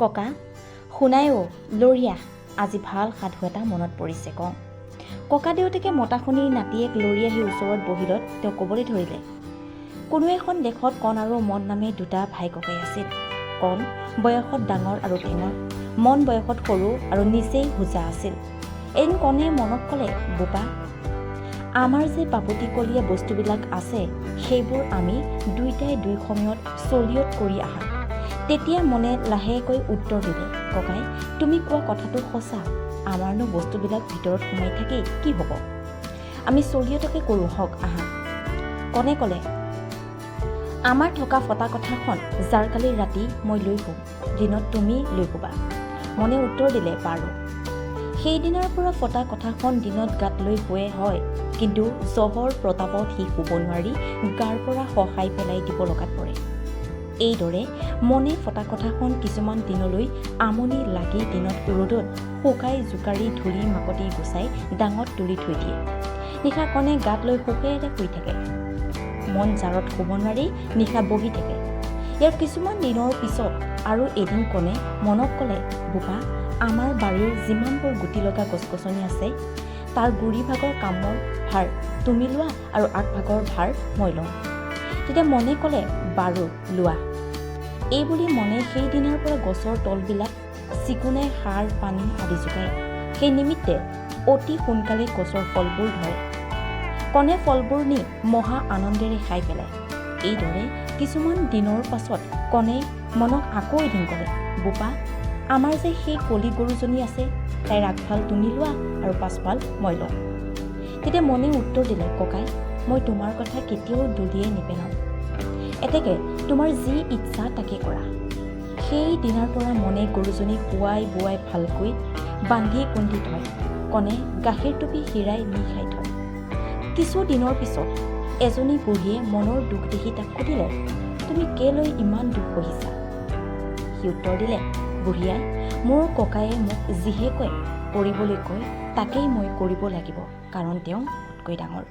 ককা শুনাই অ', লৰি আহ, আজি ভাল সাধু এটা মনত পৰিছে কওঁ। ককাদেউতাকে মতা শুনি নাতিয়েক লৰি আহি ওচৰত বহিলত তেওঁ ক'বলৈ ধৰিলে, কোনো এখন দেশত কণ আৰু মন নামে দুটা ভাই ককাই আছিল। কণ বয়সত ডাঙৰ আৰু ঠেঙৰ, মন বয়সত সৰু আৰু নিচেই হোজা আছিল। এদিন কণে মনক ক'লে, বোপা, আমাৰ যে বাপতিকলীয়া বস্তুবিলাক আছে, সেইবোৰ আমি দুইটাই দুই সময়ত চলিয়ত কৰি আহা। তেতিয়া মনে লাহেকৈ উত্তৰ দিলে, ককাই, তুমি কোৱা কথাটো সঁচা। আমাৰনো বস্তুবিলাক ভিতৰত সোমাই থাকি কি হ'ব? আমি চলিয়তকে কৰোঁ হওক আহা। কণে ক'লে, আমাৰ থকা ফটা কথাখন জাৰকালি ৰাতি মই লৈ শুম, দিনত তুমি লৈ শুবা। মনে উত্তৰ দিলে, বাৰু। সেইদিনাৰ পৰা ফটা কথাখন দিনত গাত লৈ শুৱে হয়, কিন্তু জহৰ প্ৰতাপত সি শুব নোৱাৰি গাৰ পৰা খহাই পেলাই দিব লগাত পৰে। এইদৰে মনে ফটা কথাখন কিছুমান দিনলৈ আমনি লাগি দিনত ৰ'দত শুকাই জোকাৰি ধূলি মাকতি গুচাই ডাঙত তুলি থৈ দিয়ে। নিশা কণে গাত লৈ সুখেৰে শুই থাকে। মন জাৰত শুব নোৱাৰি নিশা বহি থাকে। ইয়াৰ কিছুমান দিনৰ পিছত আৰু এদিন কণে মনক ক'লে, বোপা, আমাৰ বাৰীৰ যিমানবোৰ গুটি লগা গছ গছনি আছে, তাৰ গুৰিভাগৰ কামৰ ভাৰ তুমি লোৱা আৰু আগভাগৰ ভাৰ মই লওঁ। তেতিয়া মনে ক'লে, বাৰু লোৱা। এইবুলি মনে সেইদিনাৰ পৰা গছৰ তলবিলাক চিকুণাই সাৰ পানী আদি যোগায়। সেই নিমিত্তে অতি সোনকালে গছৰ ফলবোৰ ধৰে। কণে ফলবোৰ নি মহা আনন্দেৰে খাই পেলায়। এইদৰে কিছুমান দিনৰ পাছত কণে মনক আকৌ এদিন ক'লে, বোপা, আমাৰ যে সেই কলি গৰুজনী আছে, তাইৰ আগফাল তুমি লোৱা আৰু পাছফাল মই লওঁ। তেতিয়া মনে উত্তৰ দিলে, ককাই, মই তোমাৰ কথা কেতিয়াও দলিয়াই নেপেলাওঁ। এতেকে তোমাৰ যি ইচ্ছা তাকে কৰা। সেই দিনাৰ পৰা মনে গৰুজনী খুৱাই বোৱাই ভালকৈ বান্ধি কুন্ধি থয়। কণে গাখীৰ টুপি খীৰাই নি খাই থয়। কিছু দিনৰ পিছত এজনী বুঢ়ীয়ে মনৰ দুখ দেখি তাক সুধিলে, তুমি কেলৈ ইমান দুখ সহিছা? সি উত্তৰ দিলে, বুঢ়ী আই, মোৰ ককায়ে মোক যিহে কয় কৰিবলৈ কয়, তাকেই মই কৰিব লাগিব, কাৰণ তেওঁ মোতকৈ ডাঙৰ।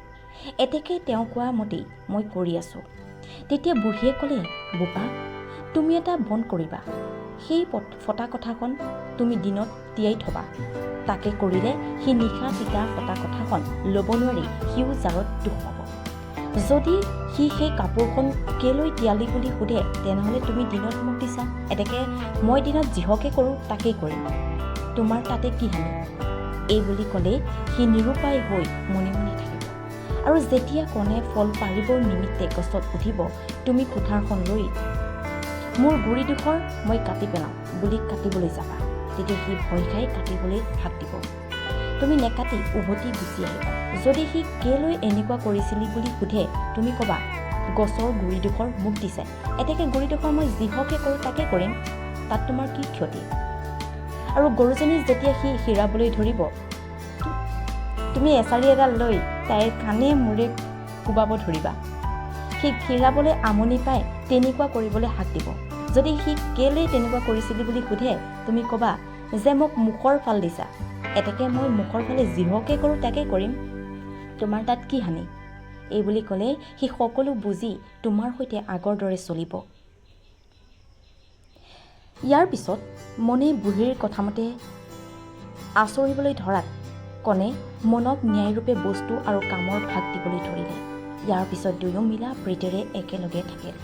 এতেকে তেওঁ কোৱা মতেই মই কৰি আছোঁ। তেতিয়া বুঢ়ীয়ে ক'লে, বোপা, তুমি এটা বন কৰিবা। সেই ফটা কথাখন তুমি দিনত তিয়াই থবা। তাকে কৰিলে সি নিশা তিতা ফটা কথাখন ল'ব নোৱাৰি সিও জাৰত দুখ পাব। যদি সি সেই কাপোৰখন কেলৈ তিয়ালি বুলি সোধে, তেনেহ'লে তুমি দিনত মোক দিছা, এতেকে মই দিনত যিহকে কৰোঁ তাকেই কৰিম, তোমাৰ তাতে কি হানি? এই বুলি ক'লেই সি নিৰুপায় হৈ মনে মনে থাকিব। আৰু যেতিয়া কণে ফল পাৰিবৰ নিমিত্তে গছত উঠিব, তুমি কুঠাৰখন লৈ মোৰ গুৰিডোখৰ মই কাটি পেলাওঁ বুলি কাটিবলৈ যাবা। তেতিয়া সি ভয় খাই কাটিবলৈ হাক দিব। তুমি নেকাটি উভতি গুচি আহিবা। যদি সি কেলৈ এনেকুৱা কৰিছিলি বুলি সোধে, তুমি ক'বা, গছৰ গুৰিডোখৰ মোক দিছে, এতেকে গুৰিডোখৰ মই যিহকে কৰোঁ তাকে কৰিম, তাত তোমাৰ কি ক্ষতি? আৰু গৰুজনী যেতিয়া সি খীৰাবলৈ ধৰিব, তুমি এচাৰি এডাল লৈ তাইৰ কাণে মূৰে কোবাব ধৰিবা। সি খীৰাবলৈ আমনি পাই তেনেকুৱা কৰিবলৈ হাক দিব। যদি সি কেলৈ তেনেকুৱা কৰিছিলি বুলি সোধে, তুমি ক'বা যে মোক মুখৰ ফাল দিছা, এতেকে মই মুখৰ ফালে যিহকে কৰোঁ তাকে কৰিম, তোমাৰ তাত কি হানি? এই বুলি ক'লে সি সকলো বুজি তোমাৰ সৈতে আগৰ দৰে চলিব। ইয়াৰ পিছত মনে বুঢ়ীৰ কথামতে আচৰিবলৈ ধৰাত কণে মনক ন্যায়ৰূপে বস্তু আৰু কামৰ ভাগ দিবলৈ ধৰিলে। ইয়াৰ পিছত দুয়ো মিলা প্ৰীতিৰে একেলগে থাকিল।